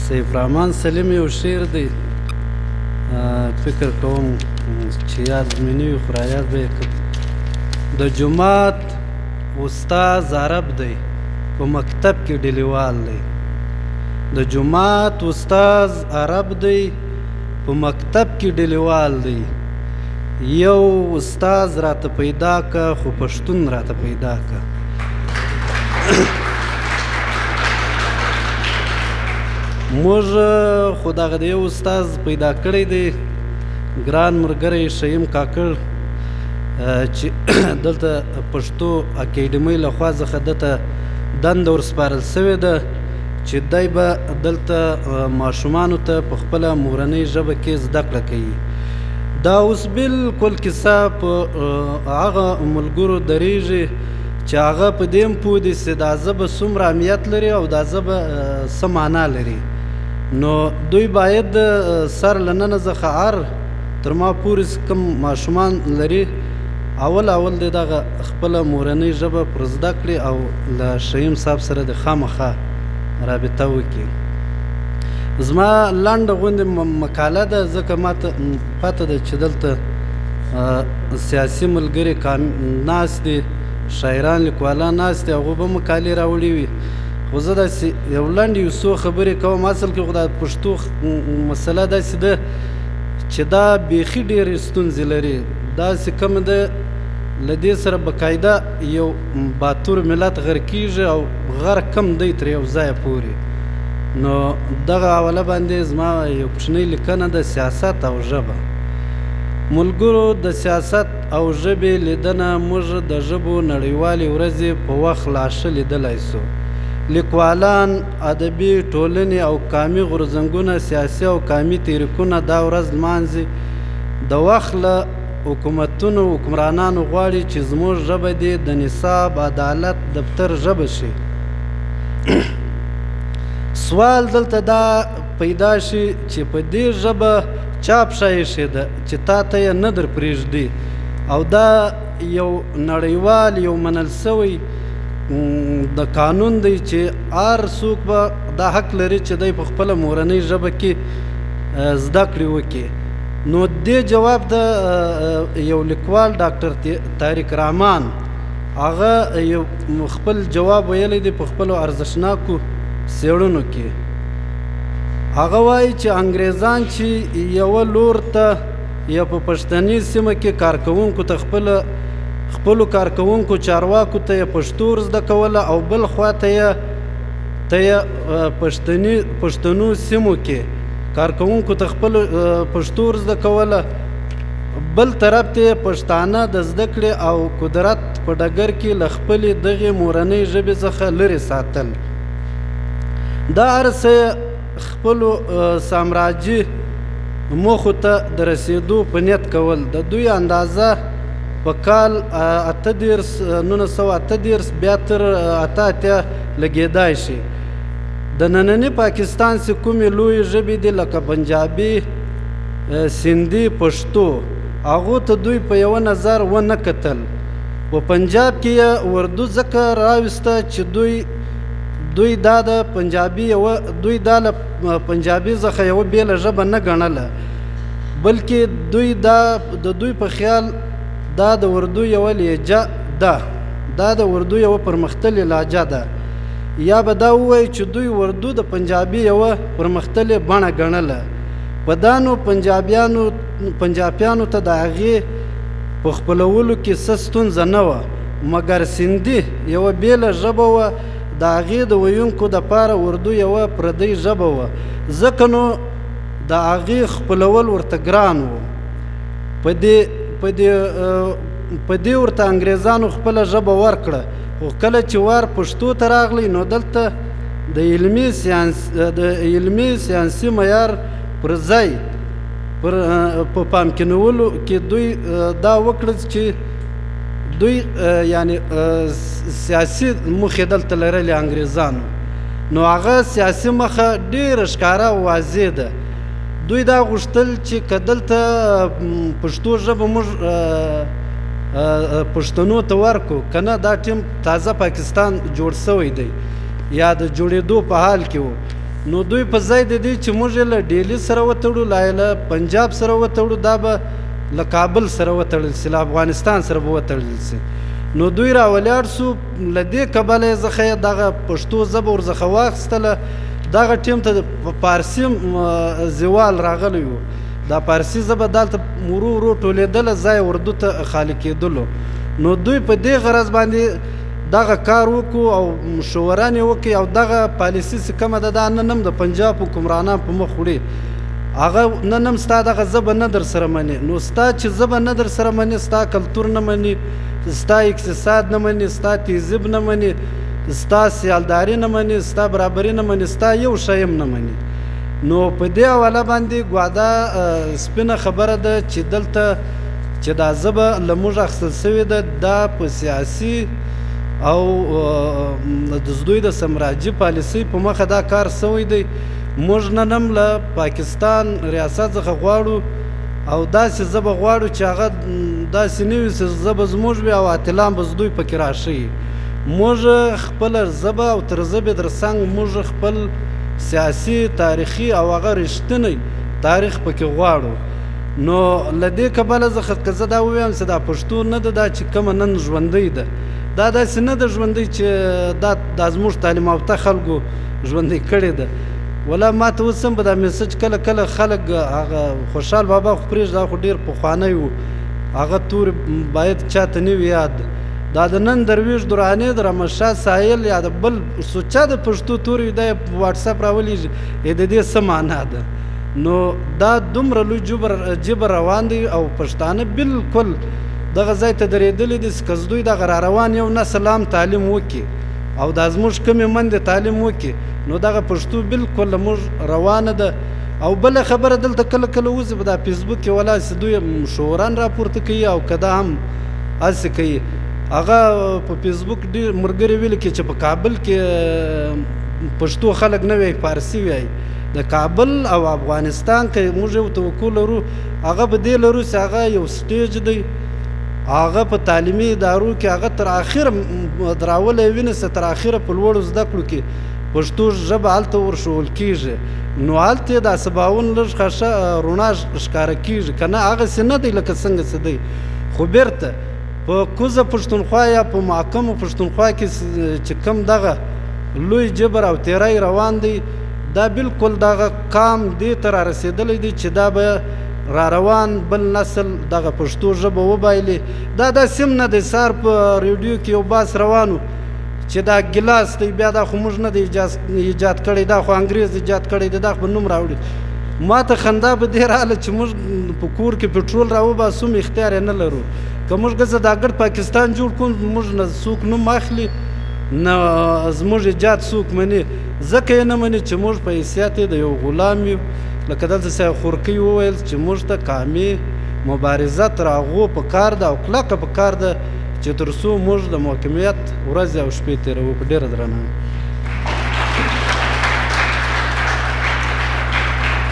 سیف رحمان سلیم یو شعر دی، فکر کوم چې یاد مې نه وي، خو را یاد به یې کړم. د جومات استاد عرب دی، په مکتب کې ډلیوال دی. د جومات استاد عرب دی، په مکتب کې ډلیوال دی. یو استاد راته پیدا که، خو پښتون راته پیدا که. موږ خو دغه د یو استاد پیدا کړی دی، ګران ملګری شهیم کاکړ، چې دلته پښتو اکیډمۍ له خوا څخه ده ته دنده ورسپارل سوې ده چې دی به دلته ماشومانو ته په خپله مورنۍ ژبه کې زده کړه کوي. دا اوس بالکل کیسه په هغه ملګرو درېږي چې هغه په دې هم پوه دي چې دا ژبه څومره اهمیت لري او دا ژبه څه معنا لري. نو دوی باید سر له ننه څخه هر تر ما پورې کوم ماشومان لري، اول اول دې دغه خپله مورنۍ ژبه پر زده کړي او له شهیم صاحب سره د خامخا رابطه وکړي. زما لنډه غوندې مقاله ده، ځکه ما ته پته ده چې دلته سیاسي ملګري ناست دي، شاعران لیکوالان ناست دي، هغو به مقالې راوړي وي. خو زه داسې یو لنډ یو څو خبرې کوم. اصل کې خو دا پښتو مسله داسې ده چې دا بیخي ډېرې ستونزې لري. داسې کوم ده له دې سره باقاعده یو باتور ملت غرقېږي او غر کم دی تر یو ځایه پورې. نو دغه حواله باندې زما یو کوچنۍ لیکنه ده، سیاست او ژبه. ملګرو، د سیاست او ژبې لیدنه موږ د ژبو نړیوالې ورځې په وخت لا ښه لیدلی سو. لیکوالان، ادبي ټولنې او قامي غورځنګونه، سیاسي او قامي تحریکونه دا ورځ لمانځي. د وخت له حکومتونو حکمرانانو غواړي چې زموږ ژبه دې د نصاب، عدالت، دفتر ژبه شي. سوال دلته دا پیدا شي چې په دې ژبه چا پښه ایښې ده چې تا ته یې نه در پرېږدي؟ او دا یو نړیوال یو منل سوی د قانون دی چې هر څوک به دا حق لري چې دی په خپله مورنۍ ژبه کې زده کړې وکړي. نو دې جواب د یو لیکوال ډاکټر طارق رحمان هغه یو خپل جواب ویلی دی په خپلو ارزښتناکو څېړنو کې. هغه وایي چې انګریزان چې یوه لور ته یا په پښتني سیمه کې کارکوونکو ته خپلو کارکوونکو چارواکو ته یې پښتو ور زده کوله او بل خوا ته یې پښتنو سیمو کې کارکوونکو ته خپل پښتو ور زده کوله، بل طرف ته یې پښتانه د زده کړې او قدرت په ډګر کې له خپلې دغې مورنۍ ژبې څخه لرې ساتل. دا هر څه خپلو سامراجي موخو ته د رسېدو په نیت کول. د دوی اندازه په کال 1938 بیا تر 88 لګېدای شي. د ننني پاکستان چې کومې لویې ژبې دي لکه پنجابي، سندي، پښتو، هغو ته دوی په یوه نظر ونه کتل. په پنجاب کې یې اردو ځکه راوسته چې دوی دا د پنجابي یوه دوی دا له پنجابي څخه یوه بېله ژبه نه ګڼله، بلکې دوی دا د دوی په خیال دا د اردو یوه لهجه ده، دا د اردو یوه پرمختللې لهجه ده. یا به دا ووایي چې دوی اردو د پنجابي یوه پرمختللې بڼه ګڼله. په دا نو پنجابیانو ته د هغې په خپلولو کې څه ستونزه نه وه، مګر سندي یوه بېله ژبه وه، د هغې د ویونکو دپاره اردو یوه پردۍ ژبه وه، ځکه نو د هغې خپلول ورته ګران و. په دې ورته انګریزانو خپله ژبه ورکړه. خو کله چې وار پښتو ته راغلی نو دلته د علمي سیانسي معیار پر ځای په پام کې نیولو کې دوی دا وکړل چې دوی یعنی سیاسي موخې دلته لرلې انګریزانو، نو هغه سیاسي مخه ډېره ښکاره او واضح ده. دوی دا غوښتل چې که دلته پښتو ژبه موږ پښتنو ته ورکو، که نه دا ټیم تازه پاکستان جوړ سوی دی یا د جوړېدو په حال کې و، نو دوی په ځای د دې چې موږ یې له ډیلي سره وتړو، له پنجاب سره وتړو، دا به له کابل سره وتړل سي، له افغانستان سره به وتړل سي. نو دوی را ولاړ سو، له دې کبله یې ځخه یې دغه پښتو ژبه ورڅخه واخیستله. دغه ټیم ته پارسي زوال راغلی و، دا پارسي ژبه دلته ورو ورو ټولېدله، ځای اردو ته خالي کېدلو. نو دوی په دې غرض باندې دغه کار وکړو او مشوران یې وکړي، او دغه پالیسي چې کومه ده دا نن هم د پنجاب حکمرانان په مخ وړي. هغه نن هم ستا دغه ژبه نه در سره مني، نو ستا چې ژبه نه در سره مني، ستا کلتور نه مني، ستا اقتصاد نه مني، ستا تهذیب نه مني، ستا سیالداري نه مني، ستا برابري نه مني، ستا یو شی هم نه مني. نو په دې حواله باندې ګواده سپینه خبره ده چې دلته چې دا ژبه له موږ اخیستل سوې ده، دا په سیاسي او د دوی د سامراجي پالیسۍ په مخه دا کار سوی دی. موږ نن هم له پاکستان ریاست څخه غواړو او داسې ژبه غواړو چې هغه داسې نه وي چې ژبه زموږ وي او اتلان به دوی پکې راښيي. موږ خپله ژبه او تر ژبې تر څنګ موږ خپل سیاسي، تاریخي او هغه رښتینی تاریخ پکې غواړو. نو له دې کبله څخه که زه دا ووایم چې دا پښتو نه ده، دا چې کومه نن ژوندۍ ده، دا داسې نه ده ژوندۍ چې دا زموږ تعلیم یافته خلکو ژوندۍ کړې ده. ولا ما ته اوس هم په دا میسج کله کله خلک هغه خوشحال بابا خو پرېږده، دا خو ډېر پخوانی و، هغه تورې باید چاته نه وي یاد. دا د نن درویش دراني، د رحمت ساحل یا د بل سوچا د پښتو تورې دا یې په واټساپ راولېږي، د دې څه معنا ده؟ نو دا دومره لوی جبر روان دی او پښتانه بالکل دغه ځای ته درېدلي دي چې که دوی دغه را روان یو نسل هم تعلیم وکړي او دا زموږ کمې مندې تعلیم وکړي، نو دغه پښتو بالکل له موږ روانه ده. او بله خبره دلته کله کله وځي په دا فیسبوک کې ولا چې دوی مشوران راپورته کوي او که دا هم هسې کوي. هغه په فیسبوک ډېر ملګري ویلي کې چې په کابل کې پښتو خلک نه وایي، فارسي وایي. د کابل او افغانستان که موږ یو توقع لرو، هغه به دې لرو چې هغه یو سټیج دی، هغه په تعلیمي ادارو کې هغه تر اخره دراولی ویني چې تر اخره په لوړو زده کړو کې پښتو ژبه هلته ورښوول کېږي. نو هلته یې دا سباوون لږ ښه رڼا ښکاره کېږي، که نه هغسې نه دی لکه څنګه چې دی. خو بېرته په کوزه پښتونخوا یا په محکمو پښتونخوا کې چې کوم دغه لوی جبر او تیری روان دی، دا بالکل دغه کام دې ته را رسېدلی دی چې دا به را روان بل نسل دغه پښتو ژبه وبایلي. دا داسې هم نه دی. سهار په ریډیو کې یو باس روان و چې دا ګیلاس دی، بیا دا خو موږ نه دی ایجاد کړی، دا خو انګریز ایجاد کړی دی، دا خو به نوم راوړي. ما ته خندا به دې راغله چې موږ په کور کې پټرول راوباسو، اختیار یې نه لرو. که موږ ګرځه دا ګډ پاکستان جوړ کړو، موږ نه څوک نوم اخلي نه زموږ ایجاد څوک مني، ځکه یې نه مني چې موږ په حیثیت د یو غلام یو. لکه دلته صاحب خورکۍ وویل چې موږ ته قامي مبارزه تر هغو په کار ده او کلکه په کار ده چې تر څو موږ د محکمیت ورځې او شپې تېروو. په ډېره درناوي.